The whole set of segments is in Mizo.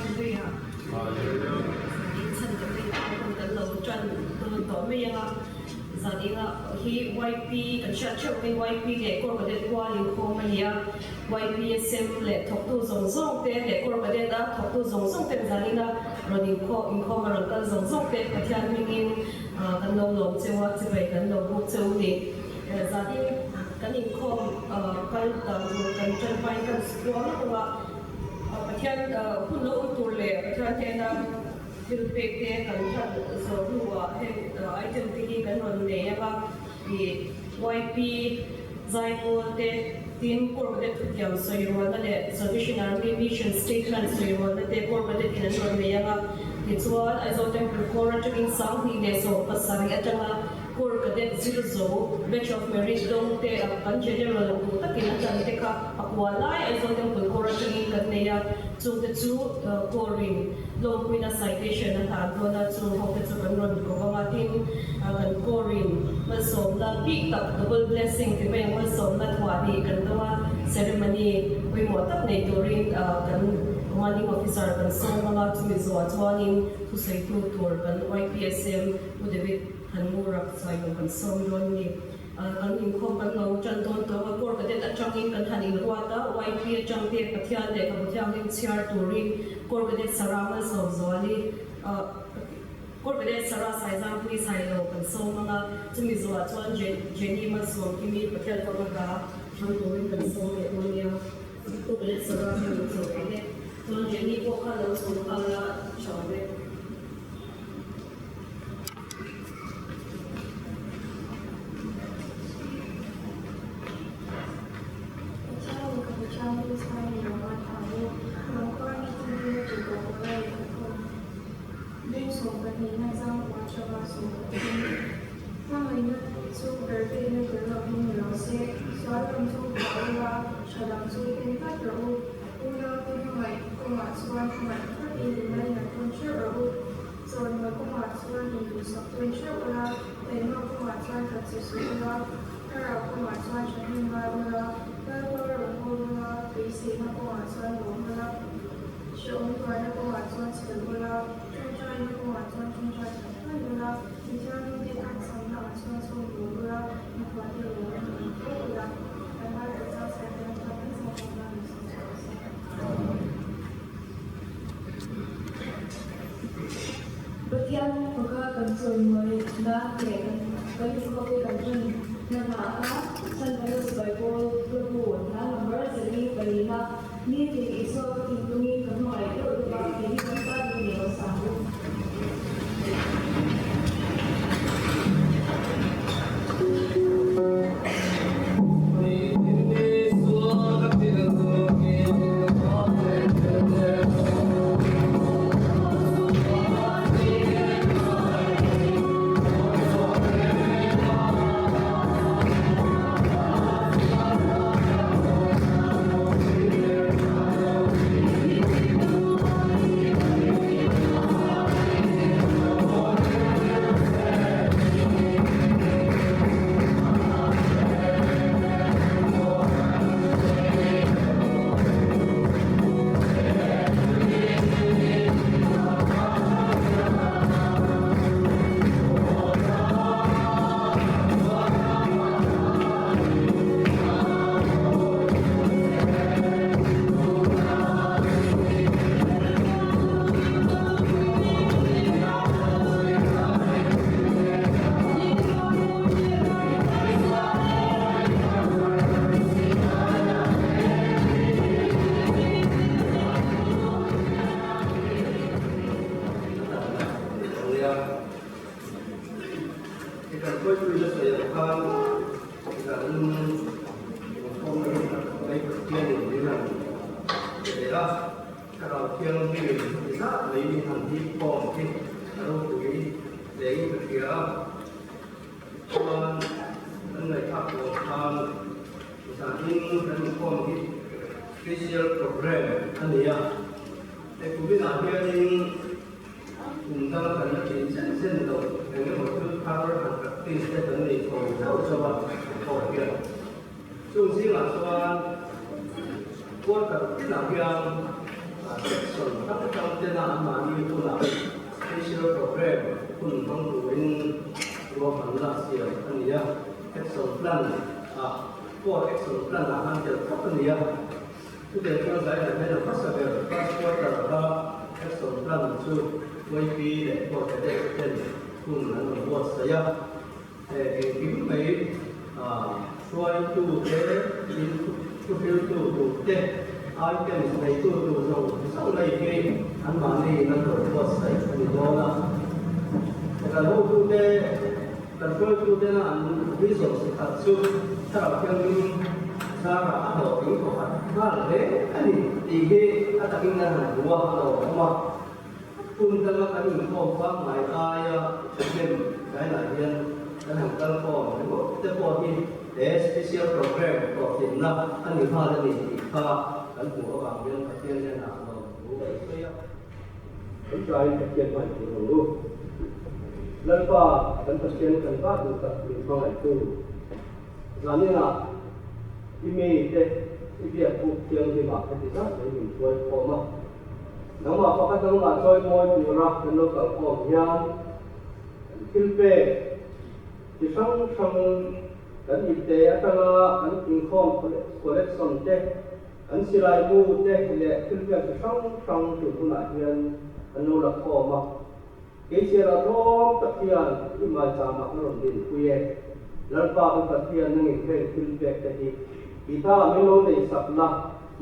Hallelujah. In chhan kan nei tak hun kan lo tan dawn tawh mai ang a. Zan inga hi YP kan hriat theuh mai YP leh Corps Cadet kual inkhawm a ni a. YPSM leh thawktu zawng zawng te leh Corps Cadet a thawktu zawng zawng ten zan ina rawn inkhawm inkhawm a rawn kal zawng zawng te Pathian hmingin kan lo lawm cheu a, chibai kan lo buk cheu a ni. Zanin kan inkhawm kal dan tur kan tanpain kan sual lawk ang a, Pathian hun lo awm tur leh Pathian hnena thil pek te kan hlan zawh hnuah heng item te hi kan rawn nei ang a, ih YP Zaipawl te tin Corps Cadet thutiam sawi rualna leh Salvation Army Mission Statement sawi rualna te Corps Cadet in an rawn nei ang a, tichuan Aizawl Temple Corps atangin 2017 atanga Corps Cadet zir zo, Batch of Merit dawng te a kan General duh takin a tan te kha a kua lai Aizawl Temple Corps atangin kan nei a, chungte chu Corps in lawmpuina citation a hlan dawn a, chung ho te chu kan rawn ko vang a, tin kan Corps in malsawmna bik tak Double Blessing ti mai ang malsawmna thuah hnih kan dawng a, ceremony pawimawh tak nei turin kan Commanding Officer kan sawm vang a, chumi zuah chuanin thusawitu tur kan YPSM Pu David Han Ngurak Sailo kan sawm dawn a ni. Kan inkhawm kan lo tan dawn tawh a, Corps Cadet atangin kan han inruat a, YP atang te Pathian lehkhabu thianghlim chhiar turin Corps Cadet Sarah Malsawmzuali, Corps Cadet Sarah Saizangpui Sailo kan sawm ang a, chumi zuah chuan Jenny Malsawmkimi Pathian fapa hla thlang turin kan sawm leh dawn nia. Corps Cadet Sarah kha lo chho ang e, chuan Jenny pawh kha lo chho nghal a tha awm e. Chawnmawi kawngah chuan induhsak tawn theuh ula, taihmak kawngah chuan that che suh ula, thlarau kawngah chuan thahnem ngai ula, Lalpa rawn hawl ula, beiseina kawngah chuan lawm ula, hrehawm tuarna kawngah chuan chhel ula, tawngtaina kawngah chuan tawngtai that hman ula, mithianghlimte tlakchhamna ah chuan chhawm dawn ula, mikhuate lawm in fo ula, kan Bible chang chhiar te chuan kan sawm dawn a ni. Pathian faka kan chawimawi nan leh kan inkhawp hi kan ṭan na hna a, Chhandamna Sipai Pawl Hlabu hna number 4 na ni tin Isua ka thinlungin ka hmangaih deuh deuh a tih hi kan tan in ni lo sang u. Thlarau Thianghlim ti zat mai in han hip khawm hi a ropui hle in ka hria a, chuan kan ngaihthlak tawh khan zanin kan inkhawm hi special program a ni a, hei kuminah hianin kum dang kan la tih zen zen lo eng emaw thil thar han practice te kan nei chho zauh zauh a inkhawm hian. Chung zingah chuan quarter tinah hian. Section hrang hrang tena anmahni hunah special program hun hmang turin ruahmanna siam a ni a, action plan ah pawh action plan ah khan tel thlap a ni a. Chutiang chuan zai dan hian a hmasa ber first quarter kha action plan chu YP leh Corps Cadets ten hun an rawn buatsaih a. Engkim mai hruaitute, in thuhriltu turte, items neitu tur zawng zawng mai hi anmahni an rawn buatsaih a ni dawn a. Kan hotute, kan hruaitutena an vision sikhat chu Thlarau Thianghlim zarah a hlawhtling pakhat nghal hle a ni tih hi a takin kan han hmu a, a lawmawm a. Hun danga kan inkhawm pangngai aia thahnem tlaiah hian kan han kal khawm ringawt te pawh hi he special program hlawhtlinna a ni nghal a ni tih kha kan hmuh avang hian Pathian hnenah lawmthu a sawi a. Kan tlaiin Pathian hman tur ang u. Lalpa kan Pathian kan vah duh tak min hmangaihtu. Zaninah i mite i biak buk thianghlimah heti zat mai min hruai khawm a. Nangmah pakhat nangmah chawimawi tura kan lo kal khawm hian kan thil pek chi hrang hrang kan ipte atanga kan inkhawm collection te, kan silai mu te leh thil pek chi hrang hrang tun hunah hian kan lo la khawm a. Keichiala tlawm tak hian i maichama ka rawn dinpui e. Lalpa kan Pathian nangin heng thil pek te hi i ta min lo nei sak la,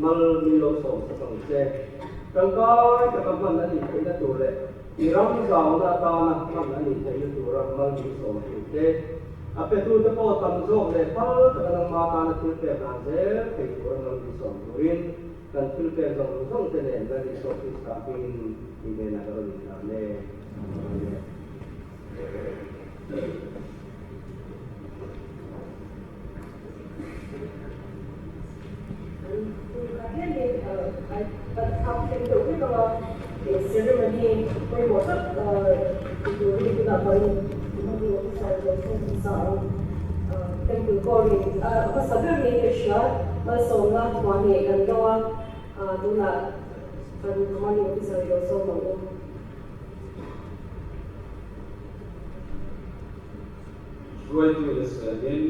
mal min lo sawm sak ang che. Tangkai taka hman a nih theihna tur leh i ram zauna atana hman a nih theihna tura mal min sawm tur che. A petute pawh tam zawk leh phal taka nangma tana thil pek dan zel thei tura mal min sawm turin Kan thil pek zawng zawng te nen Lal Isua Krista hmingin i hnenah ka rawn inhlan e. Amen. Ceremony pawimawh tak ti turin tunah kan commanding officer Johnson Sang Temple Corps-in a hmasa ber niin ka hria. Malsawmna hmuah ngei kan do a, tunah kan commanding officer i lo sawm ang u. Hruaitu le sualin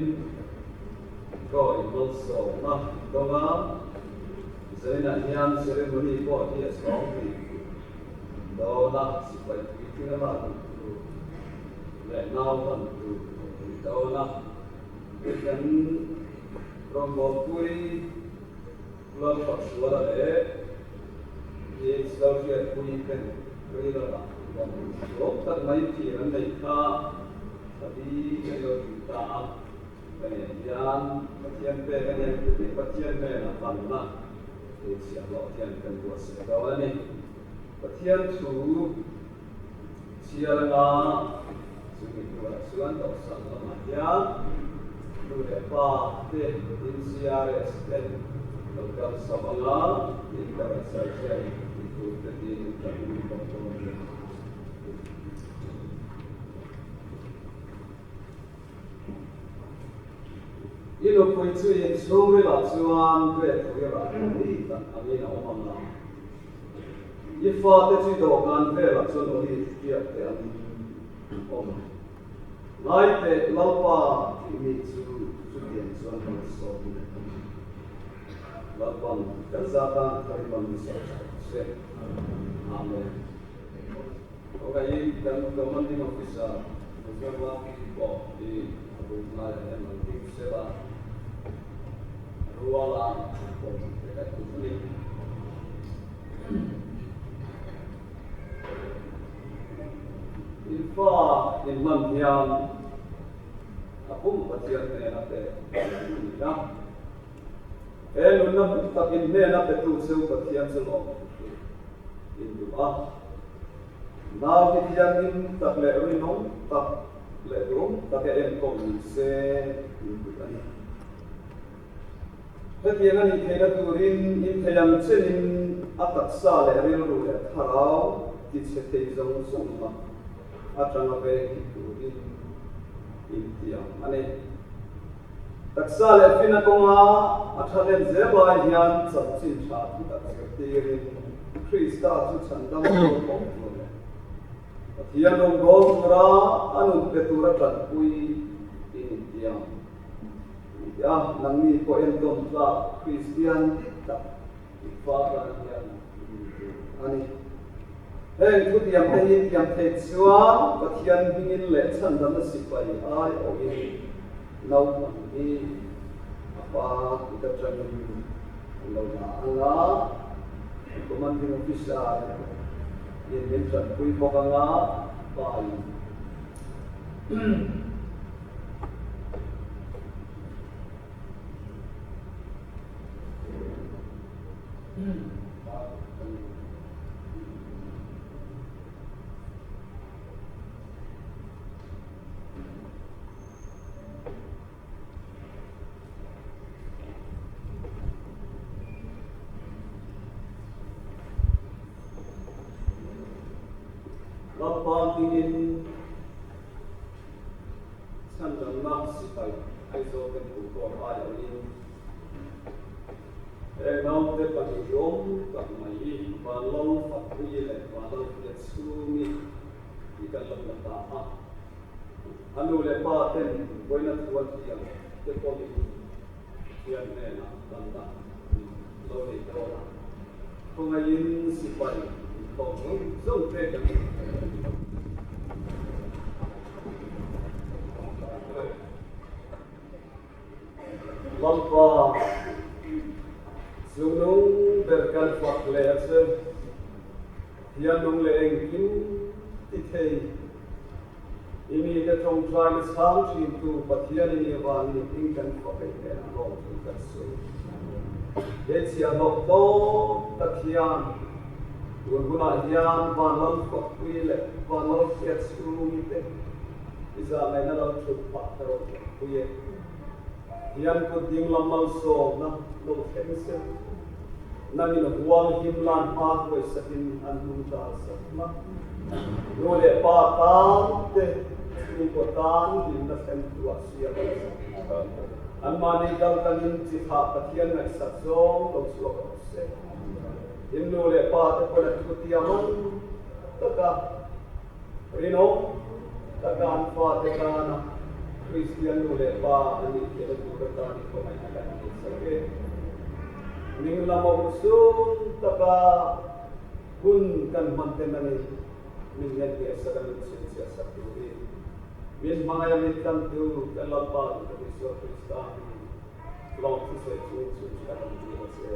Corps-in malsawmna dawng a, Zainah hian ceremony pawh hi a chhawng tih dawn a, sipai puitling a lak duh tur leh nau hman tur tih dawn a, kan Rawngbawlpui Lalfaksuala leh James Lalhriatpui ten rei lamah lawm tak mai thir an neih kha Thabi kan lo ti ta a, ka nen hian Pathian pek a nia tih hi Pathian hnenah hmanna tih chhiahhlawh hian kan buatsaih dawn a ni. Pathian thu chhiar anga chumi hnuah chuan dawhsan lamah hian nu leh pa te NCRS ten lo kal chho anga internet hian tih tur te tiin kan bawk dawn a ni. I nupui chu in chhungrilah chuan vet thuirah ni tak angin a awm ang a. I fate chu i dawhkan velah chuan olive tiak te angin an awm ang. Ngai teh Lalpa tih mi chu chutiang chuan kan sawm leh a ni. Lalpan kan zatan tharim an ni sawm chho se. Amen. Khawngaihin kan Commanding Officer Reserve pawh hi a bul hnaiah hian rawn ding sela, ruala pawm te kan tum a ni. In fa in hman hian a pum Pathian hnena pek a ni a. He nunna hmu tak in hnena petu cheu Pathian chu lawm thu in duh a. Nau hi thianghlim tak leh rinawm tak leh duhawm taka enkawl ni se in duh a ni. Hetiang a nih theihna turin in thei ang chenin a taksa leh rilru leh thlarau tichhe thei zawng zawng lak atanga veng hi turin in ti ang a ni. Taksa leh fina kawnga a ṭhahnem zel lai hian chanchin ṭha thu tak zirtirin Krista chu chhandam a lo awm tur leh Pathian rawngbâwl tura a nun pe tura ṭanpui in intiam a ni a. Nangni pawh entawn tlak Kristian dik tak i fa tan hian i ni tur a ni. Heng thutiam te hi tiam theih chuan Pathian hmingin leh chhandamna sipai ai awhin naupang hi a pa kut atangin an lo la ang a, Commanding Officer in min tanpui bawk ang a, pa in. Lalpa hmingin chhandamna sipai Aizawl kan duh tawk aiawhin Heng naute pahnih hlawm tak mai hi Vanlal Fakpuii leh Vanlal Fiachhungi hi kan lo la ta a. A nu leh pa ten vawiina thu an tiang te pawhin Pathian hnenah danna an lo nei dawn a. Khawngaihin sipai inkhawm zawng zawng te kan Lalpa, chungnung ber kan fak leh a che, Pathian nung leh engkim ti thei, i mite tawngtaina chhang thintu Pathian i nih avangin ing kan fak ei hnenah hlawm chu kan sawi. He chhiahhlawh tawp tak hian tun hunah hian vanlal fakpui leh vanlal hriat chhungite I zahngaihna lo thut phah ka rawn pui e. Hian kut ding lam malsawmna lo thleng se, nangin huang him lan hma huai sakin an hnung tal sak hmak. Nu leh pa tan te chhungkaw tan hlimna thlen tu ah siam an sak. Anmahni kal tangin chi thah Pathian ngaihsak zawng lo chhuak rawh se. In nu leh pa te pawn a thu tiam ang taka Rinawm taka an fate tana Kristian nu leh pa an nih theihna tur atan i khawngaihna kan nei sak e. Ning lama usung taka hun kan hman ten a ni, min ngen hniah sak a, min chhinchhiah sak turin min hmangaih a, min tlantu kan Lalpa duhtak Isua Krista hmingin lawmthu sawi chung chung chu kan rawn dil a che.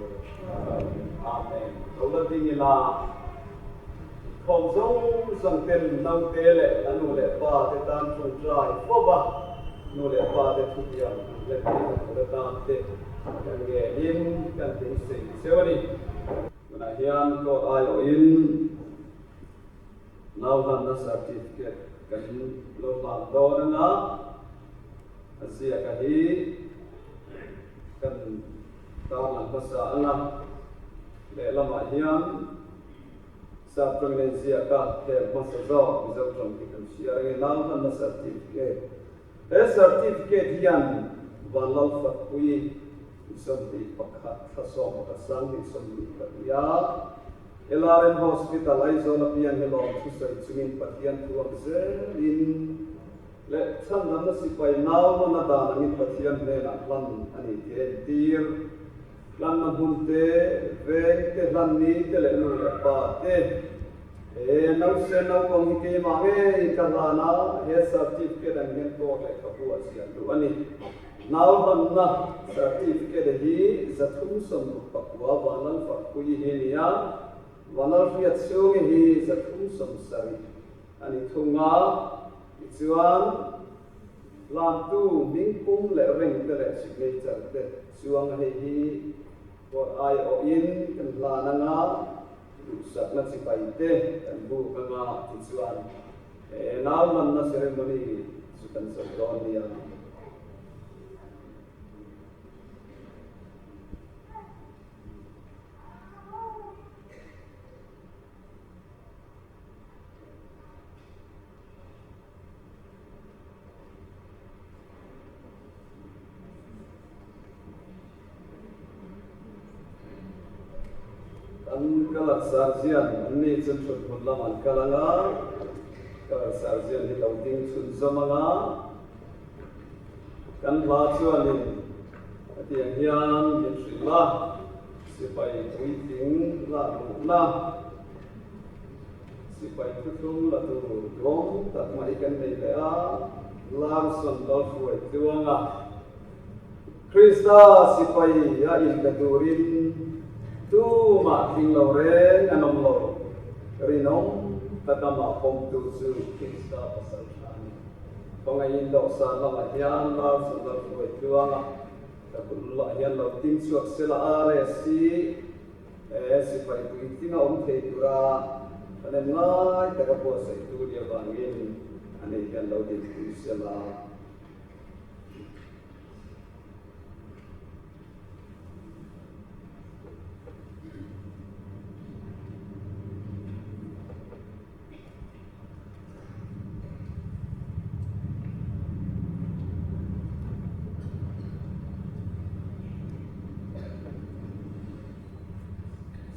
Amen. Lo la ding ila. Thawm zawng zawng ten naute leh a nu leh pa te tan tawngtai fo va, nu leh pa te thutiam an hlet theihna tur atan te kan ngenin kan beisei cheu a ni. Tunah hian court aiawhin nauhlanna certificate kan lo hlan dawn anga a ziaka hi kan tarlang hmasa anga lehlamah hian Sap tawngin a inziak a, hel hmasa zawk Mizo tawng hi kan hria reng e, nau hmanna certificate. He certificate hian Vanlalfatpui 21 thla 11 sang 22 a LRM Hospital Aizawl a piang hi lawm thusawi chungin Pathian thu ang zelin leh chhandamna sipai nau hmanna dan angin Pathian hnenah hlan a ni tih a entir. Hlanna hmun te, veng te, hlanni te leh nu leh pa te. He nause naupang hi keimah ngei ka hlan a, he certificate ang hian court lehkhabu a ziah duh a ni. Nau hlanna certificate hi 369 Vanlalfakpuii hi a ni a, Vanlalhriatchhungi hi 370 a ni thung a, tichuan, Hlantu hmingpum leh ring te leh signature te chuang hei hi court aiawhin kan hlan anga duhsakna chibai te kan buk anga tichuan he nauhlanna ceremony chu kan zawh dawn nia. An kal sarzian an ni chu thut hmun lam an kal anga, kal sarzian hi lo ding chhun zawm anga, kan hla chuanin hetiang hian min hrilh a, sipai puitling lak luhna, sipai thuthlung la tur duang tak mai kan nei leh a, Larson Lalhruai tluanga. Krista sipai a inpe turin tumah tling lo reng an awm lo. Rinawm taka mah pawmtu chu Krista pasal tha a ni. Kawngaiin dawhsan lamah hian Larson Lalhruai tluanga ka kut lah hian lo ting chhuak sela RSC sipai puitling a awm thei tura kan en ngai taka buatsaihtu ni avangin ani hian lo dinpui sela.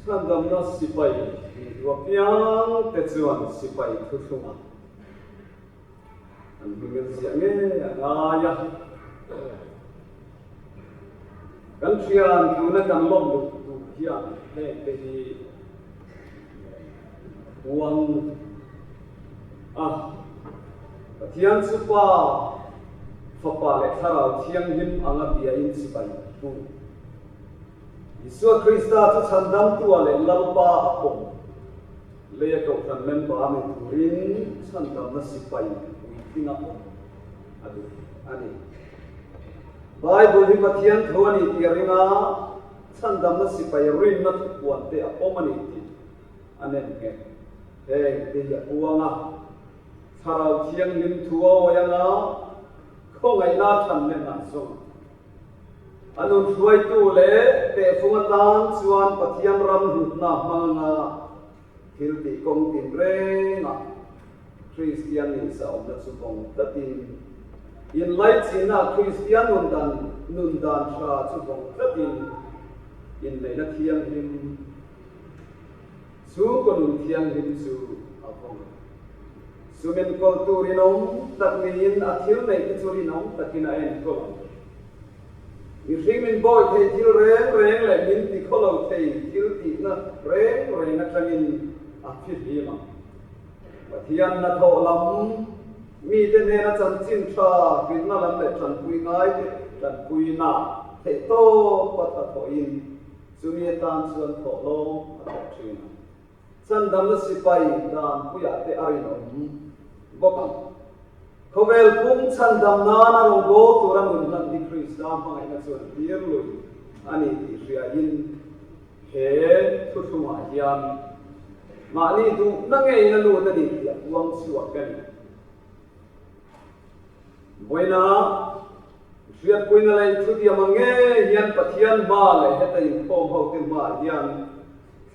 Chhandamna sipai nih duh apiang te chuan sipai thuthlung a An hming ziah ngei a ngai a. Kan thian tuna kan lawm luh duh hian heng te hi puang a. Pathian chu Pa, Fapa leh Thlarau Thianghlim anga biain chibai tu. Isua Krista chu chhandamtua leh Lalpa a pawm. Leia kohhran member ni turin chhandamna sipai puitling a awm a duh a ni. Bible hi Pathian thu a ni tih a ring a, chhandamna sipai rinna thupuan te a awm a ni tih a nem nghet. Heng te hi a puang a, Thlarau Thianghlim thu a awi anga khawngaihna than nen an zawng. A nun hruaitu leh tehfung atan chuan Pathian ram hlutna hmang anga thil tih kawng tinrengah Kristian nihsa awmna chu vawng tlatin, inlaichinna Kristian nun dan nun dan tha chu vawng tlatin, inneihna thianghlim Chhungkaw nun thianghlim chu a vawng a. Sum enkawltu rinawm tak niin a thil neih te chu rinawm takin a enkawl ang. Mihring min bawi thei thil reng reng leh min ti khawlo thei thil tihna reng reng atangin a fihlim ang. Pathian hnathawh lam mite hnena chanchin tha hrilhna lam leh tanpui ngaite tanpuina theihtawpa hnathawhin Chumi atan chuan thawhlawm a thawk thin a, chandamna sipai danpuiah te a rinawm bawk ang. Khawvel pum chhandam nana rawngbâwl tura nun hlan hi Krista hmangaihna chuan tir lui a ni tih hriain he thuthlungah hian mahni duhna ngeina lut a ni tih a puang chhuak a ni. Vawiina hriatpuina leh inthutiam ang ngei hian Pathian hma leh heta inkhawm hote hmaah hian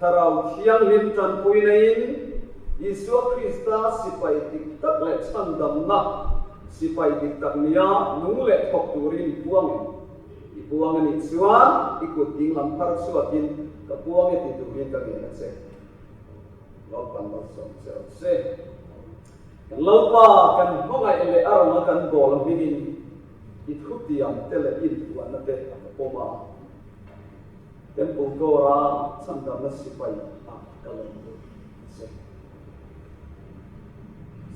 Thlarau Thianghlim tanpuina in Isua Krista sipai dik tak leh chhandamna sipai dik tak nia nung leh thawk turin i puang em? I puang a nih chuan i kut ding lam phar chhuakin ka puang e ti turin ka ngen a che. Lalpan malsawm che rawh se. Kan Lalpa kan hmangaih leh a rawnga kan bawl hmingin i thutiam te leh inphuahna te a pawm a. Temple door-a chhandamna sipai ah ka lawm duh a che.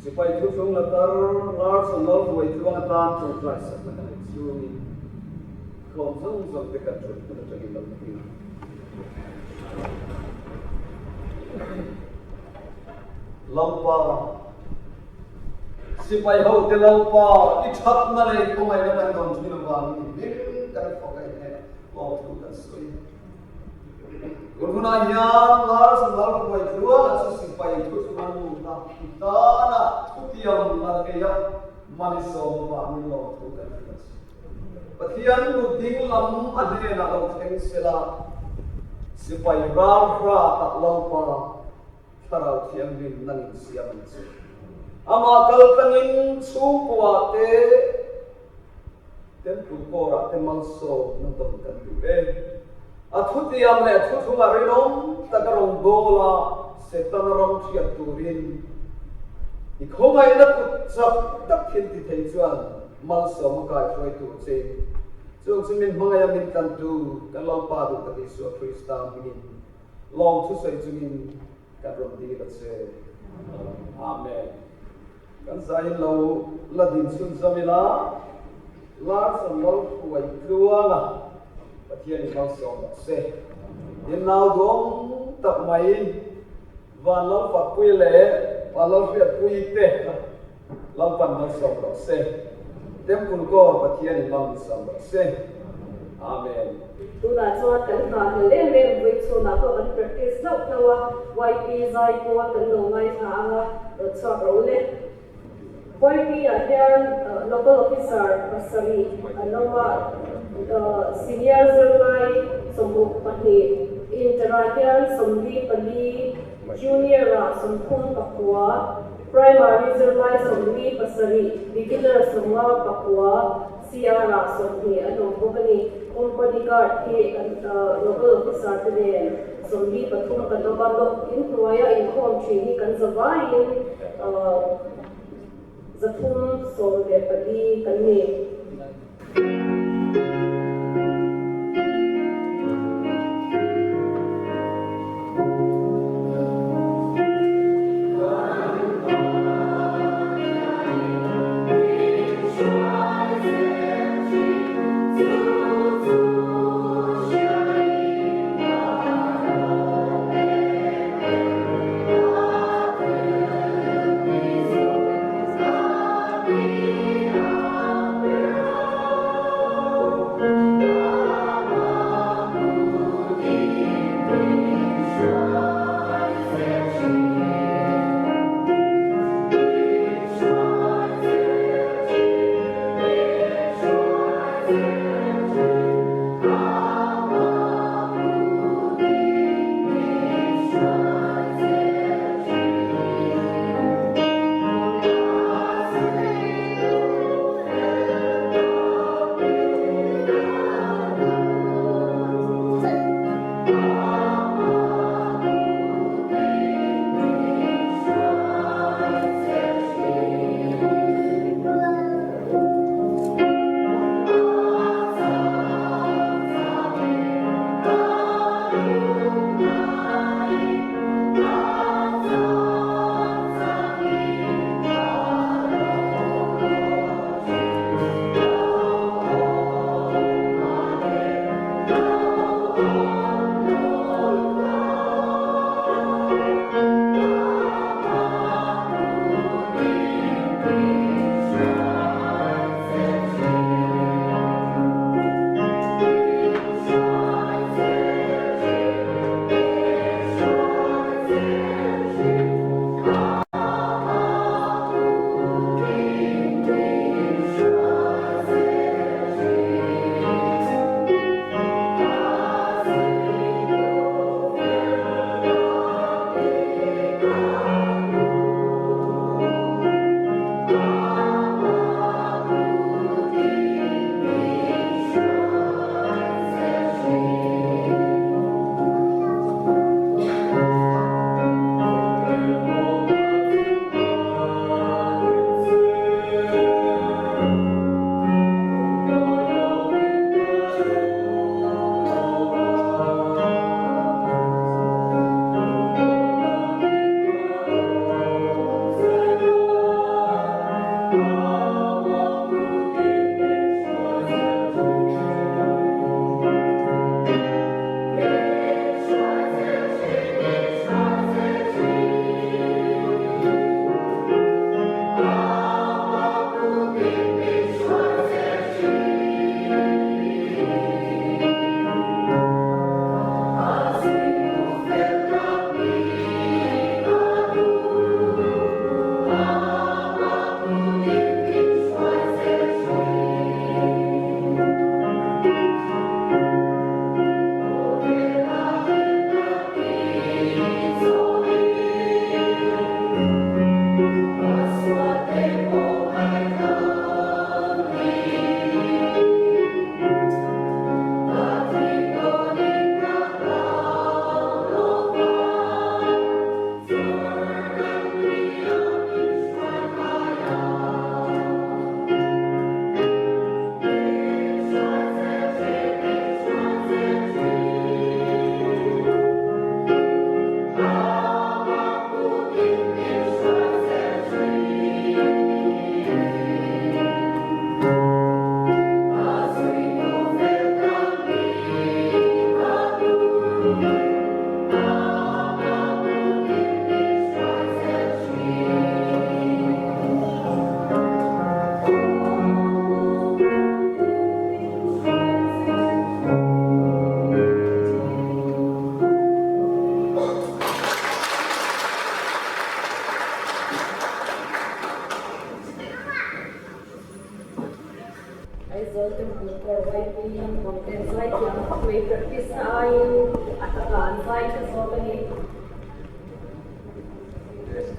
Sipai thuthlung la tar Larson Lalhruai tluang atan tawngtai sakna ka neih chungin khawm zawng zawng te kan thut hmun atangin lo thing a. Lalpa, sipai hote Lalpa, i thatna leh i khawngaihna kan dawn thin avangin i hming kan fak a, i hnenah lawmthu kan sawi. Tun hunah hian Larson Lalhruai tluanga chu sipai thuthlung a lut a, i tana thutiam la ngei a, malisawm avangin lawmthu kan hrilh a che. Pathian kut ding lam a hnenah lo thleng sela, sipai ralhrat ah Lalpa Thlarau Thianghlim nangin siam ang che. Amah kal tlangin chhungkua te, temple kawrah te malsawmna dawn kan duh e. A thutiam leh thuthunga rinawm taka rawngbâwl a Setana ram hriat tûrin i khawngaihna kut chak tak thil ti thei chuan malsawm a kaihruai tûr chein chung chu min hmangaih a min tlantu kan Lalpa duh tak Isua Krista hmingin lawm thusawi chungin kan rawn dil a che. Amen. Kan zaiin lo la din chhunzawm ila, Larson lo hruai tluang a, Pathian in malsawm rawh se. Tin nau duang tak mai van lo fakpui leh van lo hriatpui te Lalpan malsawm rawh se. Temple Corps Pathian in malsawm rawh se. Amen. Tunah chuan kan nghahhlelh em em vawi chhunah pawh kan practice hlauh hlauh a, YP zai pawl kan lo ngaithla ang a, rawn chhuak ro le. YP ah hian local officer pasarih an awm a, senior zirlai 62, inter ah hian 44, junior ah 39, primary zirlai 47, beginner 59, CR ah 20 an awm bawk a ni. Company guard hi kan local officer te nen 43 kan awm a, in hnuaia inkhawm thin hi kan zavaiin 314 kan ni.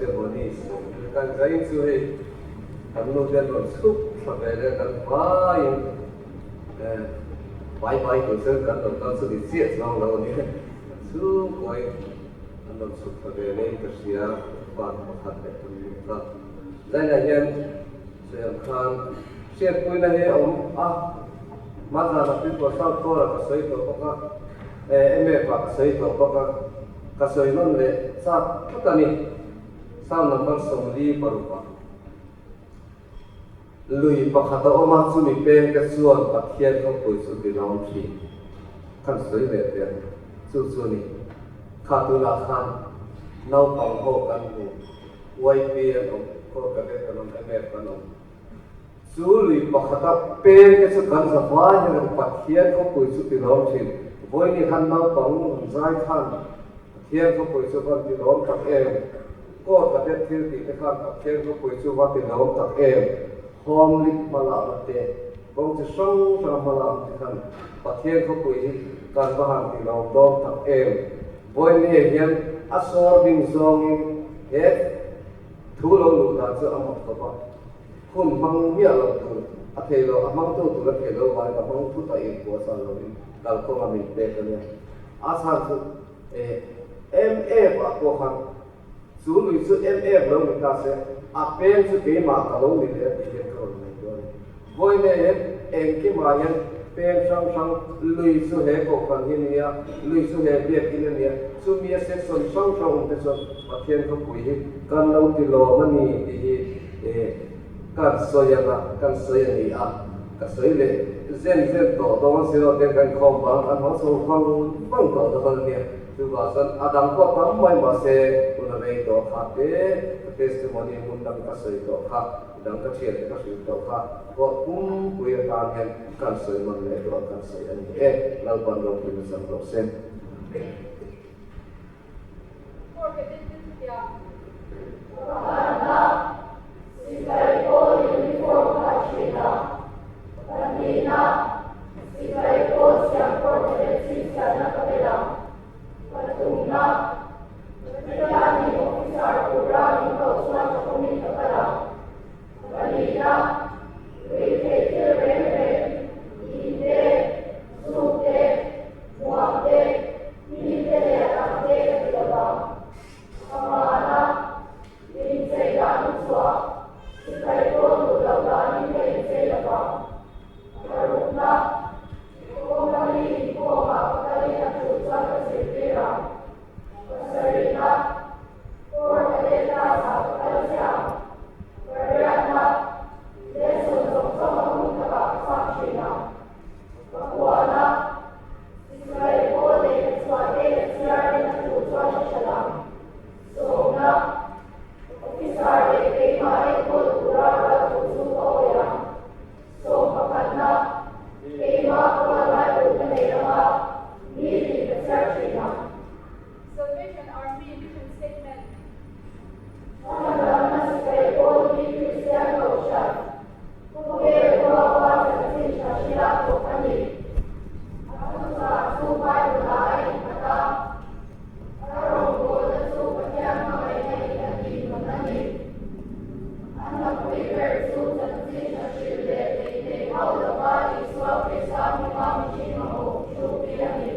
Testimony kan zain chu hei kan nu te an rawn chhuk thla ve leh kan vaiin bai bai tur chuan kan rawn kal chu ni chiah chuang lo a ni. Kan chhungkuain an rawn chhuk thla ve leh in ka hria pa pakhat leh kan nu kha. Zainah hian sawi ang khan hriatpuina hi a awm a, hmazana Tuipur South Kawra ka sawi tawh bawk a, MF ah ka sawi tawh bawk a, ka sawi nawn leh chak tlat a ni. Sound number 46 ah lui pakhat a awm a, chumi peng te chuan Pathian khawpui chu tilawm thin khan sawi leh teh ang chu chu a ni. Kha tunah khan naupang ho kan hmu. YP an awm, Corps Cadet an awm, MF an awm. Chu lui pakhata peng te chu kan za vai hian kan Pathian khawpui chu ti lawm thin. Vawiini khan naupang an zai khan Pathian khawpui chu va ti lawm tak em? Corps Cadet thil tih te khan Pathian khawpui chu va ti lawm tak em? Home League hmalakna te, kawng chi hrang hrang hmalakna te khan Pathian khawpui hi kan va han ti lawm dawn tak em? Vawiini hian a sawr bing zawngin he thu lo luh dan chu a mak tawp a, hun hmang miah lo tur a thei lo, a hmangtu tur a thei lo vangin ka hmang thut a inpuahchah lovin kalkawng a min pek a nia. A chhan chu MF ah pawh khan chu lui chu MF lo ni ta se, a peng chu keimah ka lo ni leh a tih hian ka rawn ngaihtuah a ni. Vawiin hian engkimah hian peng hrang hrang lui chu he kohhran hi a ni a, lui chu he biakinn a ni a, chumi a section hrang hrang awm te chuan Pathian khawpui hi kan lo ti lawm a ni tih hi kan sawi ang a, kan sawi a ni a, ka sawi leh zen zen tawh dawn si lo ten kan inkhawm vang kan hmang chho vang vang tawh dawn a nia. Chuvang chuan a dang pawh tam mai mahse hun a rei tawh kha te ka testimony hmun dang ka sawi tawh kha. Dang ka thian te ka hrilh tawh kha pawh pumpui atan hian kan sawi man leh tawh kan sawi a ni e, Lalpan ropui na chang rawh se. Pakhatna, Sipai pawl uniform kha thin a. Pahnihna, Sipai pawl siam pawr ka leh chhinchhiahna ka bel ang. Pathumna, Pathianin officer tura min koh chuan ka pawmin ka kal ang. Palina, Ruihtheih thil reng reng, in te, zuk te, muang te, hnim te leh a dang te ka ti lo vang. Pangana, Inchei dan u chhuah, sipai pawl duh loh danin ka inchei lo vang. Parukna, Company inkhawmah ka kalin a tul chuan ka zirtir ang. Pasarihna, Court cadet class-ah ka kal chiah ang. Pariatna, Lesson zawng zawng a hun takah ka chak thin ang. Pakuana, Sipai pawl lehkha chhuah te ka chhiarin a tul chuan ka hralh ang. Sawmna, Officer leh keimah enkawl tura ruat tur chu ka awih ang. Sawm pakhatna, Keimah puan Bible ka nei anga mi tih ka chhiar thin ang. Salvation Army Mission Statement. Chhandamna sipai pawl hi Kristian Kohhran, khawvel huapa chanchin tha hria thawk a ni. A thuchah chu Bible-ah a innghat a. A rawngbawlna chu Pathian hmangaihna in a tihmun a ni. A hnapui ber chu chanchin tha hrilh leh lei theih hauh lova Isua Krista hmanga mihring mamawh hruk hi a ni.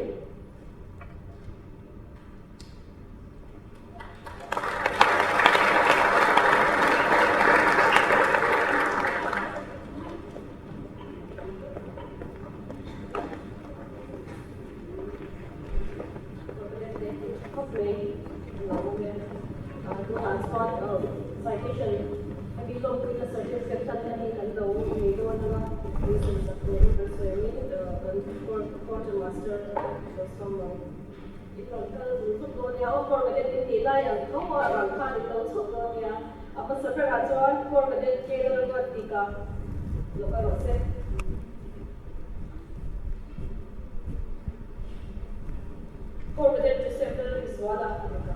Corps Cadet Joseph Lalrinzuala a ni ta.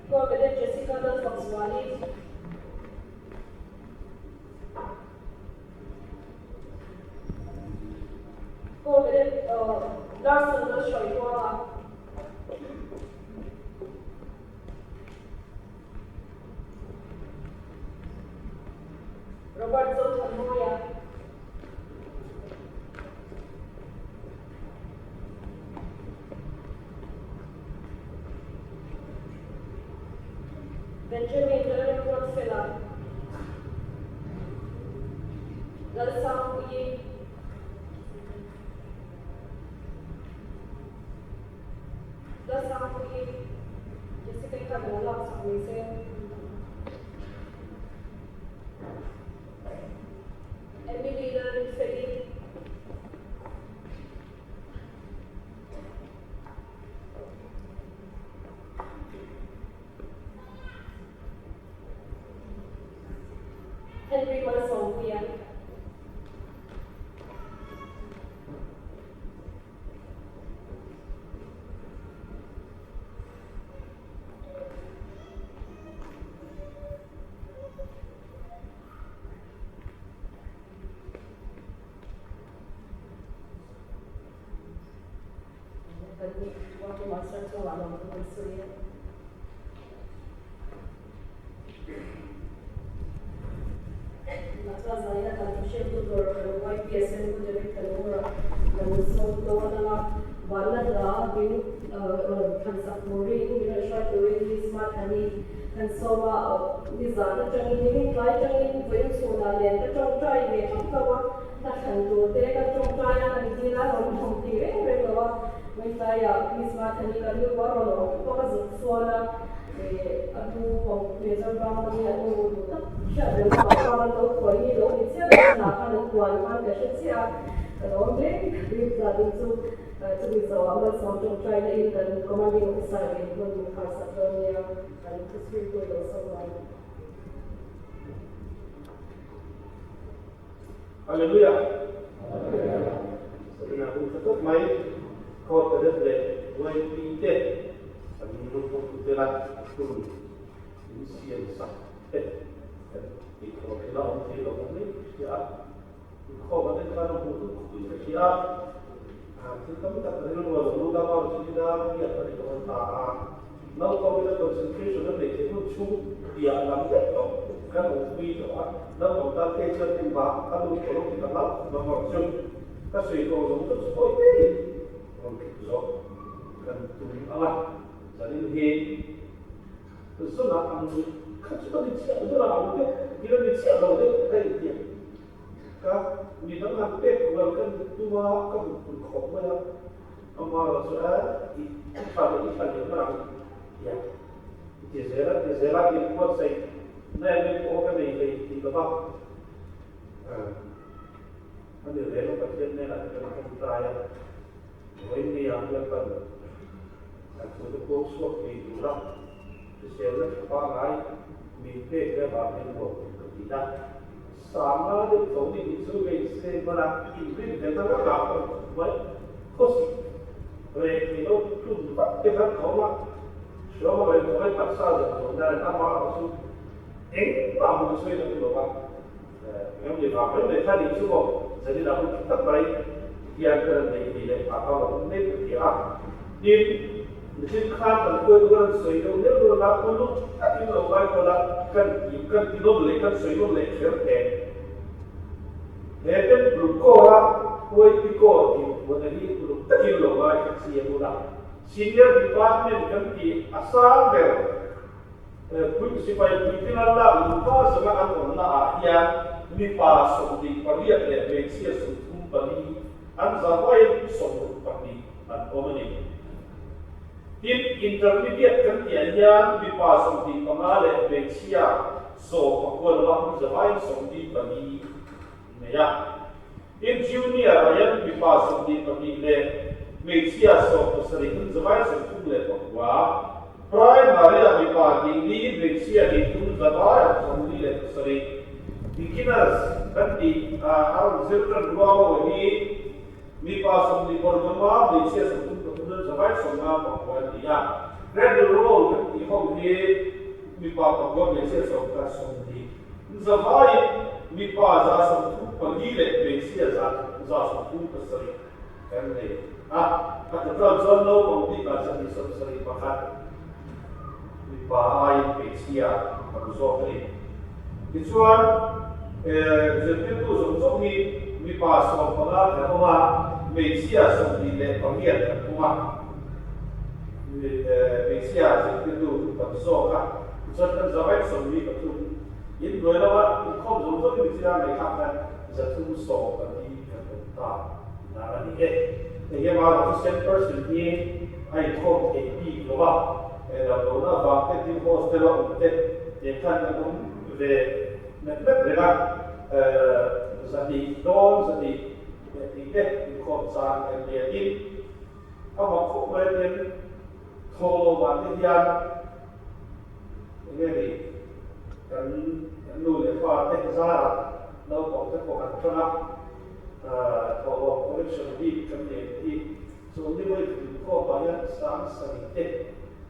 Corps Cadet Jessica Lalfakzuali. Corps Cadet Larson Lalhruaitluanga. Robert Zothanmawia. Benjamin Lalremruatfela. Lalsangpuii. Lalsangpuii. Jessica-i khan lo laksak mai se. Emily Lalrinfeli. Henry Malsawmpuia. Kan Working Master chungah lawmthu kan sawi a. Tunah chuan zaina kan thu hriattu tur kan YPSN Pu David Thanmura kan sawm dawn anga vanna hla min rawn thansak turin min rawn hruai turin Miss Mathani kan sawm a, nizan atangin nimin tlai atangin vawiin chhunah nen ka tawngtai ve thauh thauh a, hla thlan tur te ka tawngtai a kan dil a rawn thawm ti reng reng lo a, vawiin tlaiah Miss Mathani ka rilru a rawn awm bawk a zuk chuan a. A hnu pawh Mizoram a nia nu duh tak hriat reng avang khan an lo thuai hi lo ni chiah a hna khan an huan khan ka hre chiah a, ka lawm hle ri zat in chu chumi zawhah malsawm tawngtai na in kan commanding officer in hmun min khar sak dawn nia kan thuchhuitu lo sawm mai. Hallelujah! Sabina hun tha tawp mai Court Cadet leh YP te kan lungpawh tu te la hun in siam sak te kan tih thawh thil a awm thei lo ang mai ka hria a, inkhawm a den khan a hmuh duh khawp in ka hria a, thil tam tak rilru a lo lut a, mau chu ila biak a ni dawn ta a. Naupang ina concentration an neih theih hun chhung piah lam daih tawh kan awmpui tawh a, naupang tan phei chuan engmah a lut tawh lo tih ka hlauh vang vang chu ka sawi tawh zawng zawng chu pawi ngeiin rawn tluk zawk kan tum ang a, zanin hi zunah ang kha chu ka ni chiah zunah ang deuh ila ni chiah lo deuh ka intiam ka mi dang han pek kual ka tum a ka hmu pun khawp mai a. Amaherawh chu a i tha leh i tha leh hman ang tia i ti zel a, ti zel a, in buatsaih na em em pawh ka nei hlei tih lo va, a ni reng a Pathian hnenah te kan tawngtai a, vawiin ni ah Lalpan a thu te puang chhuak thei tura hriselna tha pangngai min pek te avangin nuam ka ti a. Sanga deuh tho ni hi chu ngei se hmana inrin ve ta ngak ah pawh mai khawsik reh thei lo tlun vat te khan ka awm a, hriawm a reng tawh e taksa zawng zawng dan ama erawh chu engmah hmuh sawi na ni lo a, engem ni vang mai mai kha nih chu maw zanin ah hun tha tak mai hian ka rawn nei thei leh phah kha rawn awm mek ka hria a, tin nichin khan kan hruaitu khan an sawi deuh neuh neuh a, uluk takin lo ngai kual a, kan ti kan ti nawm leh kan sawi nawm leh kher teh. He temple core a YP core tih hmuhna hi uluk takin lo ngai thla chiang ula, Senior Department kan tih a sang ber sipai puitling an lak luhma zawnga an awmna ah hian mipa 28 leh hmeichhia 34 an zavaiin 62 an awm a ni. Tin, Intermediate kan tih ah hian mipa 25 leh hmeichhia 19 lama hun zavaiin 44 nei a. Tin, Junior ah hian mipa 22 leh hmeichhia 17 hun zavaiin 39. Primary ah mipa 4 hmeichhia 3 zavaiah 47. Beginners kan tih a rawn zir tan rual ho hi Mipa 25 a, hmeichhia 33 an zavai 55 an ni a. Cradle roll kan tih ho hi mipa 9 hmeichhia 70 zavaiin mipa 134 leh hmeichhia 137. kan nei a. A total chuan naupang bikah 271 mipa aiin hmeichhia tam zawk a ni. Tichuan, zirtirtu zawng zawng hi mipa 15 kan awm a, hmeichhia 28 kan awm a. Hmeichhia zirtirtu tam zawk a. Tichuan kan zavai 43 inhnuai lama inkhawm zawng zawng hi michina ngaihthlak khan 314 kan awm ta tihna a ni e. Hei hian amaherawhchu cent percent hi a inkhawm thei bik lo a, damlohna avang te, tin hostel a awm te nen khan kan awm ve mep mep reng a, 200 dawn 202 te inkhawm chang kan nei a. Tin, a mak khawp mai a tin thawhlawmah te hian eng nge ni kan nu leh pa te zarah naupang te pawh kan ṭang a, thawhlawm collection bik kan nei ang hi chu ni vawi khat inkhawmah hian 70,000 te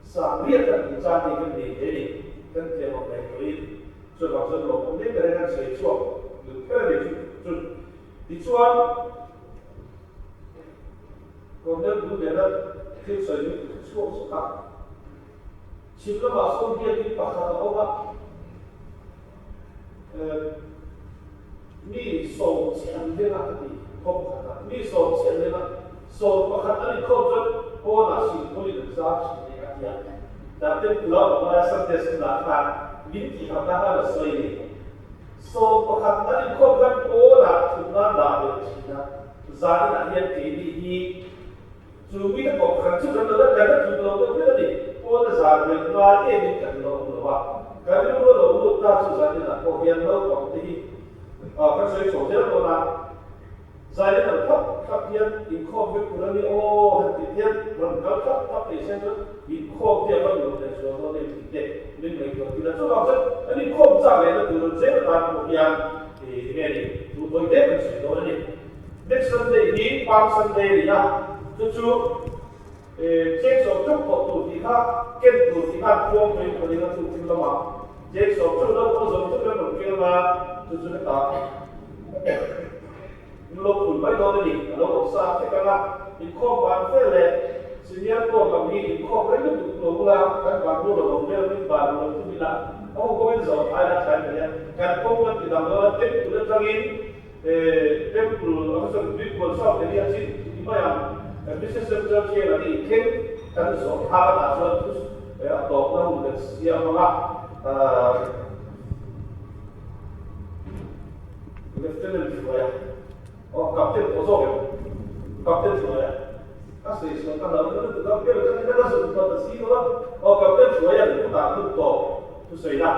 80,000 kan tih chang hi kan nei ve a ni kan tlem ang ngaihtuahin chuvang chuan lawmawm hle ber hian kan sawi chhuak duh kher a ni chu chu tichuan Colonel Duhliana thil sawi hi ka chhuak zuk a, chhim lamah sawn biakin pakhat a awm a, mi 10 chiah an leng a ka ti khawm pakhat a, mi 10 chiah an leng a, 11 an inkhawm chuan pawnah silpawlin an zar thin e a ti a, dah temple a awm laia Sunday school ah khan min tihhamna khan a sawi a ni. 11 an inkhawm khan pawnah thutna an dah belh thin a. Zaninah hian keini hi chu mite kawp khan chu kan lo la kan la tluk lo deuh hlek a ni. Pawn a zar belh ngai emin kan lo awm lo a, kan rilru a lo lut ta chu zaninah pawh hian naupang te hi kan sawi chho zel dawn a. Zanin ang thlap thlap hian inkhawm vek tur a ni aw han tih hian rawn kal thlap thlap thei se chuan inkhawm te a va nuam leh zual dawn em tih te min ngaihtuah tir a. Chuvang chuan an inkhawm chak lehna tur an zel atan pawh hian enge ni thu tawi te kan sawi dawn a ni. Next Sunday hi Palm Sunday a ni a, chu chu cheng 10 theuh thawh tur tih kha ken tur tih kha an puang mai ka ring a, chu thil lamah cheng 10 theuh lo pawh zawng theuh kan rawn keng a, chu chu hetah in lo phul mai dawn a ni, a lo awm sa vek ang a, inkhawm ban fel leh senior court lam hi inkhawm rei lutuk lo ula kan ban rual lo awm vel min ban lo tum ila a hun kawngin zawh ai la thlai mai a, kan kawng kan ti dang dawn a, temple atangin Temple a hmasa Tuikual South area chin ti mai ang Business Center Jail a nih thleng kan zawh thar a tah chuan thu a tawpna hun kan siam ang a, Lieutenant Hruaia aw Captain pawh zawk em Captain Hruaia a sawi sual ka hlauh lutuk a bel ka ka zuk ta ta si lo a aw Captain Hruaia an kutah hun tawp thusawina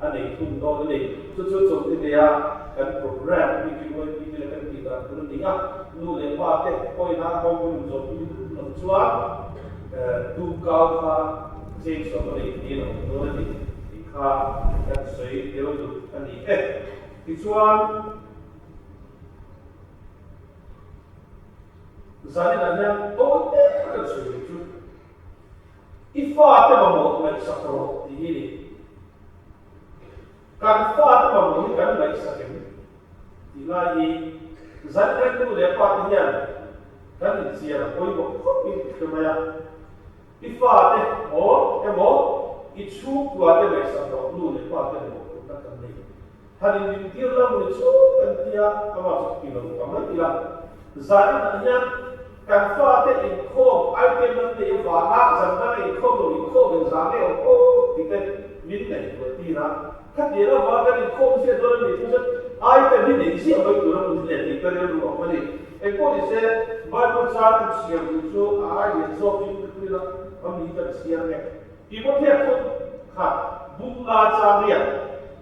a nei thung dawn a ni. Chu chu chawlhni neia kan program bik in YPT leh kan tih dan tur a ni a, nu leh pa te pawina a kawng hun zawh pui loh chuan tumkau kha change awm a nei thei lo dawn a ni tih kha kan sawi tel duh a ni e. Tichuan, zaninah hian tawi te kan sawi duh chu I fate mamawh ngaihsak rawh tih hi ni. Kan fate mamawh hi kan ngaihsak em? Tih lai hi zan nu leh pa te hian kan inchian a pawimawh khawpin ka hre mai a. I fate aw emaw i chhungkua te ngaihsak rawh nu leh pa te mamawh phurhna kan nei. Han inrintir la mawni chu kan tia amah chu ti lo ta mai ila. Zaninah hian kan fate inkhawm item an neih avanga zan danga inkhawm lo inkhawm in za nge awm aw tih te min ngaihtuah tir a. Khatiang avanga kan inkhawm ziah dawn a nih chu chuan item hi neih ziah mai tur a hmun hi leh tih ka rilru a awm a ni. Engpawh ni se Bible chang kan chhiar duh chu a ai lian zawkin ka hril a, a mi kan chhiar nge. Timothea thawm khat bunga chang riat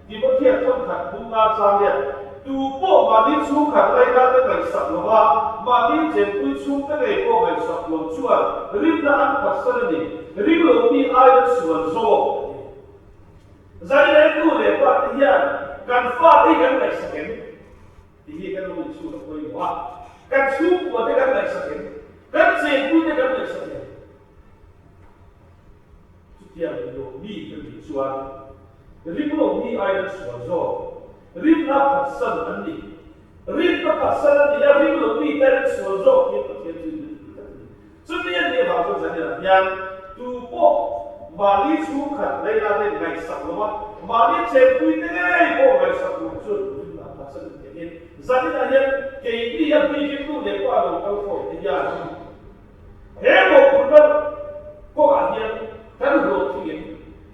Timothea thawm khat bunga chang riat Tu pawh mahni chhungkhat laina te ngaihsak lo va, mahni chenpui chhungte ngei pawh ngaihsak lo chuan rinna an phatsan a ni, ring lo mi aiin an sual zawk a ti. Zailai nu leh pa te hian kan fate hi kan ngaihsak em? Tih hi kan lo inchhut a pawimawh a, kan chhungkua te kan ngaihsak em? Kan chenpui te kan ngaihsak em? Chutiang lo mi ka nih chuan ring lo mi aiin an sual zawk. Rinna phatsan an ni. Rinna phatsan an ni a, ring lo mi te an sual zawk hi Pathian. Pathian chu in rin tlat a ni. Chumi a nih avang chuan Zaninah hian tu pawh mahni chhungkhat Leila te ngaihsak lo a, mahni chenpui te ngei pawh ngaihsak tur chuan rinna a phatsan in theih in Zaninah hian keini a bikin nu leh pa lo kal khawm te hian he mawhphurhna kawngah hian kan hlawhtling em?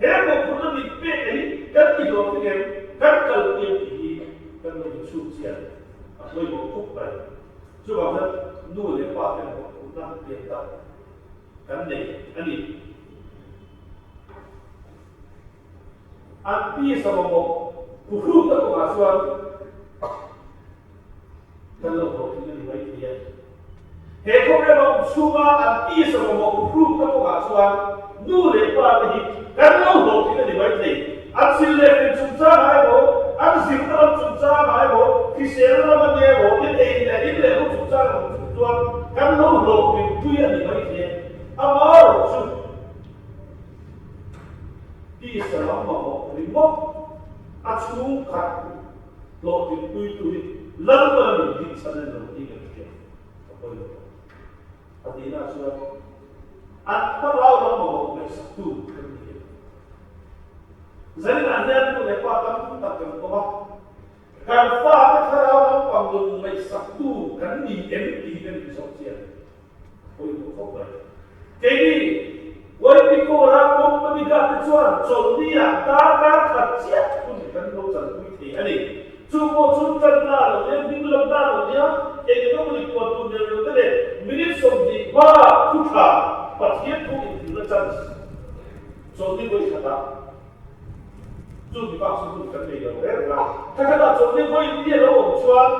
He mawhphurhna min pek hi kan ti hlawhtling em? Kan kalpui em tih hi kan lo inchhung chian a pawimawh khawp mai. Chuvang chuan nu leh pa ten mawhphurhna lian tak kan nei a ni. An pi samamawh kuhrukna kawngah chuan kan lo hlawhtling a ni mai thei e. He khawvel awm chhunga an pi samamawh kuhrukna kawngah chuan nu leh pa te hi kan lo hlawhtling a ni mai thei. An sil leh rin chungchangah emaw, an zirna lam chungchangah emaw, hriselna lam a nia emaw, in ei leh in leh lo chungchang emaw chung chuan kan lo hlawhtling pui a ni mai thei e. Amaherawhchu, Tisa lam mamawh ringawt a chhungkhat hlawhtlinpuitu hi Lalpan a min ding chhan a ni lo tih kan hria a pawi lo tawh. A tihna chuan an thlarau lam mamawh ngaihsaktu kan ni em? Zaninah hian nu leh pa tam tak kan awm a, kan fate thlarau lampang nun ngaihsaktu kan ni em tih hi kan inzawh chian. Pawimawh khawp mai. Keini YP Kawra company guard te chuan chawlhni ah darkar khat chiah hun kan lo chanpui thei a ni. Chu pawh chu tanna lo nia, hming lamna lo nia, eng emaw ni puan tur nen lo te leh minute 20 hma thu tha Pathian thu inhrilhna chance chawlhni vawi khatah chu mi bak chu hun kan nei lo reng reng a. Thakhatah chawlhni vawi ni a lo awm chuan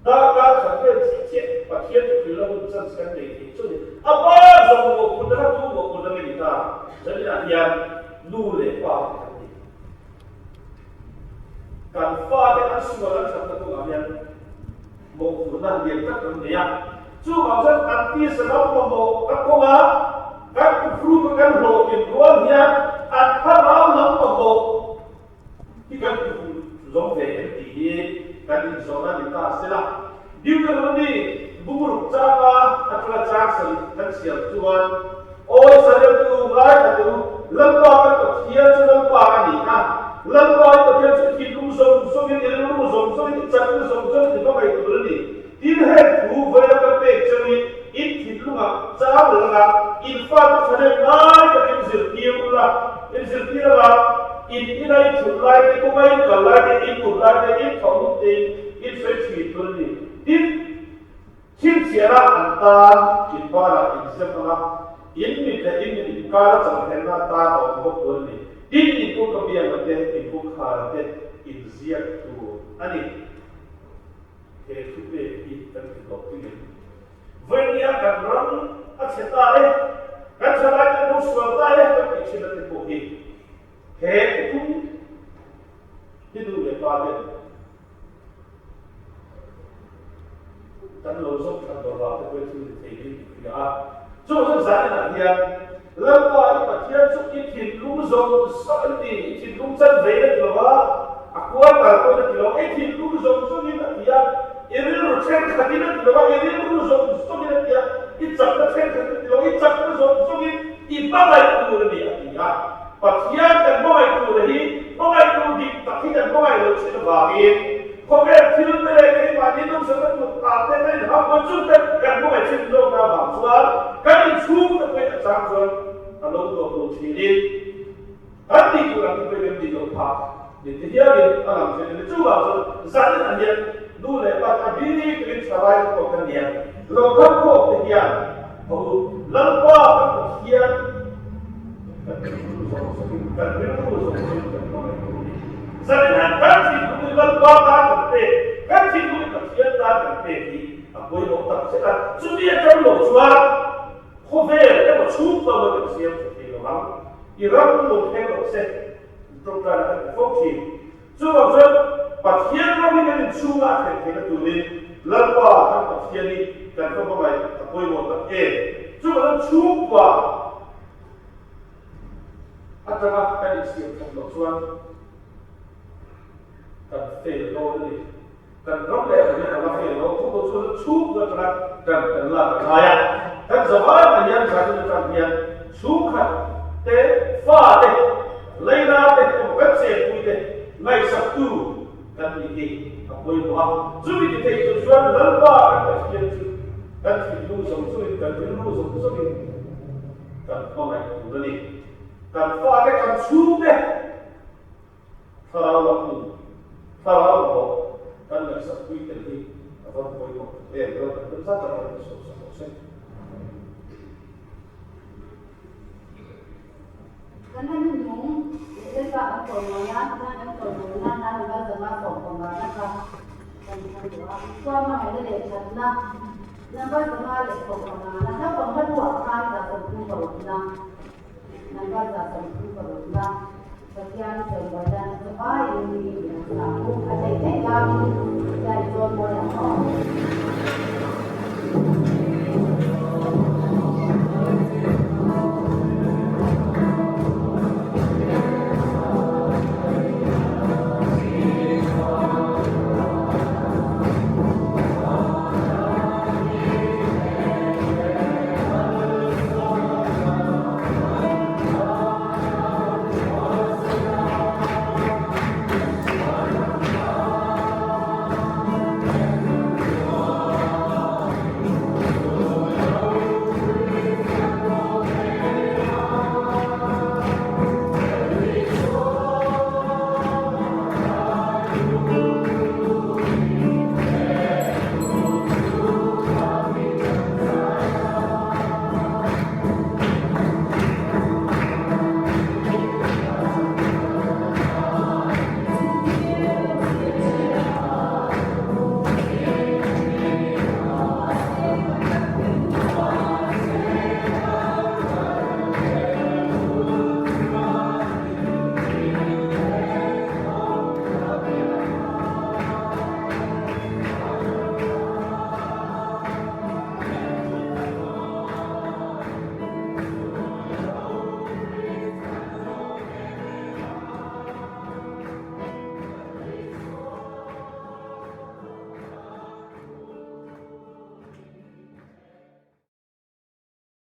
Darkar khat vel chiah chiah Pathian chu thil la hun chance kan nei thei chu ni. A pa zawng mawhphurhna kha tu mawhphurhna nge ni ta? Zaninah hian nu leh pa te kan ni. Kan fate an sual an thatna kawngah hian mawhphurhna lian tak kan nei a. Chuvang chuan kan tisa lam mamawh ka kawnga kan kuthruk a kan hlawhtlin rual hian an thlarau lam mamawh Hi kan tukhum zawng ve em tih hi kan inzawhna ni ta sela. Deuteronomy bungruk changa atanga chang sarih kan chhiar chuan, Aw Israel tu ngaithla tu, Lalpa kan Pathian chu Lalpa a ni a, Lalpa i Pathian chu i thinlung zawng zawngin, i rilru zawng zawngin, i chakna zawng zawngin i hmangaih tur a ni. Tin, heng thu vaia ka pek cheu hi in thinlungah chang langa in fate thahnem ngai takin zirtir ula, in zirtir anga in ina in thut lai te, kawnga in kal lai te, in mut lai te, in thawh hun te in in sawi thin tur a ni. Tin, chhinchhiahna an tan in banah in zep anga in mit leh in mit inkar a changhenna atan a awm bawk tur a ni. Tin, in kawngka bianga te, in kawngkhara te in ziak tur a ni. He thu pek hi kan ti hlawh tingin vawinia kan ram a chhe ta e, kan thalai kan lo sual ta e kan tih thin a te pawh hi he thuphung hi nu leh pa ten kan lo zawm that lo vang te pawh hi thil ni thei niin ka hria a. Chuvang chuan zaninah hian Lalpa i Pathian chu i thinlung zawng zawng in ti, i thinlung chanve in a ti lo va, a quarter pawhin a ti lo, i thinlung zawng zawngin a ti a, i rilru thenkhatin a ti lo va, i rilru zawng zawngin a ti a, i chakna thenkhatin a ti lo, i chakna zawng zawngin i hmangaih tur a ni a ti a. Pathian kan hmangaih tur hi hmangaih tur dik tak hi kan hmangaih loh chin avangin khawvel thil te leh keimahni nawmsakna tur ah te kan inham pawn chu te kan hmangaih chin zawkna avang chuan kan inchhung te pawhin a chang chuan a lo nuam lo thinin kan tih tur ang te pawhin kan tih loh phah ni ti hialin a lang thin a ni. Chuvang chuan zanin ah hian nu leh pa te a bik takin thalai te pawh kan ni a, lo kal khawm te hian ho Lalpa kan Pathian kan thinlung zawng zawngin kan rilru zawng zawngin kan hmangaih tur a ni. Zaninah kan thinlungin Lalpa tan kan pek, kan thinlungin Pathian tan kan pek hi a pawimawh tak zet a, chumi atang lo chuan khawvel emaw chhungkua emaw kan siam tha thei lo ang. I ram lo thleng rawh se, tawngtaina kan ti fo thin. Chuvang chuan Pathian ram hi kan inchhunga a thlen theihna turin Lalpa kan Pathian hi kan va hmangaih a pawimawh tak em. Chuvang chuan chhungkua atanga kan insiam that loh chuan kan fail dawn a ni. Kan ram leh ram hian a la fail lo, chu chu chhungkua atanga ṭan kan lak a ngai a. Kan zavai mai hian zanin atang hian chhungkhat te, fa te, leina te emaw kan chenpui te ngaihsaktu kan nih hi a pawimawh a. Chumi ti thei tur chuan Lalpa kan Pathian chu kan thinlung zawng zawngin, kan rilru zawng zawngin kan hmangaih tur a ni. Kan fate, kan chhungte. Thlarau lam in thlarau rawh kan ngaihsak pui tel hi a van pawimawh tak em lo kan hman zat a rawh in sawi sak rawh se. Kan la hnuhnung leh Lalpa kan chawimawi a, tichuan kan chawimawi nan hla number 5 15 na kha kan thlang duh a. Isua hmangaihna leh thatna number 5 leh 15 na naupang hla buah khan 136 na number 136 na Pathian chawimawi dan a chawpai in mi in an sa u a theih theih laiin Pathian i chawimawi ang aw.